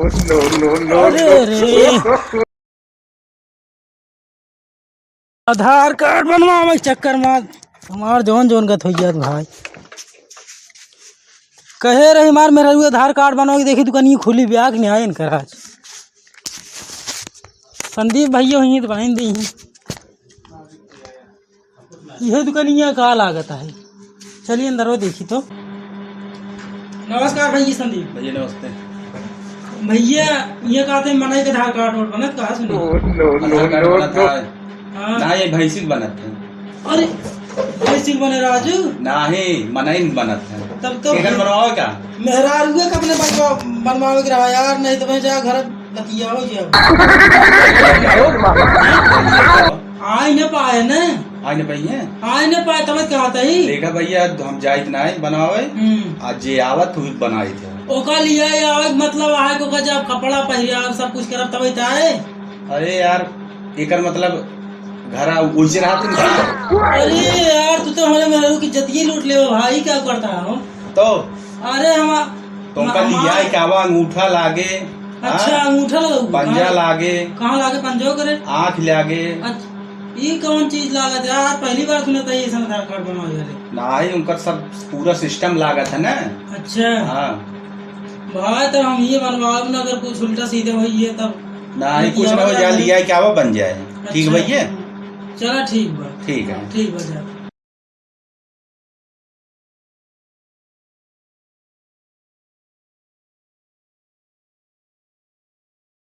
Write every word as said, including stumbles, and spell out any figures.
अरे रे, आधार कार्ड बनवावे के चक्कर में हमार जौन जौन गत होइ जात भाई। कहे रही हमार मेहरारू आधार कार्ड बनवा के, देखी दुकानिया खुली ब्याह के न्याय इनकर आज। संदीप भैया हुई तो बहन दी। यह दुकानिया का लागत है, चलिए अंदर वो देखी तो। नमस्कार भैया संदीप। भैया नमस्ते। भैया, ये कहते हैं मनई के आधार कार्ड वोट बनत का सुनी? आधार कार्ड बनत है। हाँ। ना, ये भैंसी के बनत है। अरे, भैंसी के बने राजू? नाही, मनई के बनत है। तब तो केकर भाई बनवावे का? मेहरारुए के अपने बनवा-, बनवावे के रहा यार, नहीं तो मैं जा घर बतियाओ जी अब। आई न पाए न। आई न पाई है? आई न पाए, तब कहा तही। देखा भैया, हम जाइत नाही बनवावे। हम्म। आज जे आवत हुई बनाई थे। ओका लिया आवे के मतलब आहे कि ओका जब कपड़ा पहिराब, सब कुछ करब तब आए। अरे यार, एकर मतलब घर आ, ओइसे रहत नहीं। अरे यार, तू तो हमारे मेहरारू की इज्जतिये लूट लेबा भाई, क्या करता हो? तो? अरे हम तो उनका हम लिया के आवा, अंगूठा लागे, अच्छा, हाँ? अंगूठा लगा हुआ? पंजा कहाँ? लागे। कहाँ लागे पंजो करे? आँख लागे। अच्छा, ये कौन चीज लागत है यार? पहली बार सुनत है ये सब आधार कार्ड बनवावे वाले। नाही, उनकर सब पूरा सिस्टम लागत है ना। अच्छा। हाँ। भाई, तो हम ये बनवाओ ना, अगर कुछ उल्टा सीधे होई ये तब नाही, कुछ ना हो, जा लिया के आवा, बन जाए। ठीक अच्छा। भैया? चला, ठीक बा। ठीक है। ठीक बा, जा।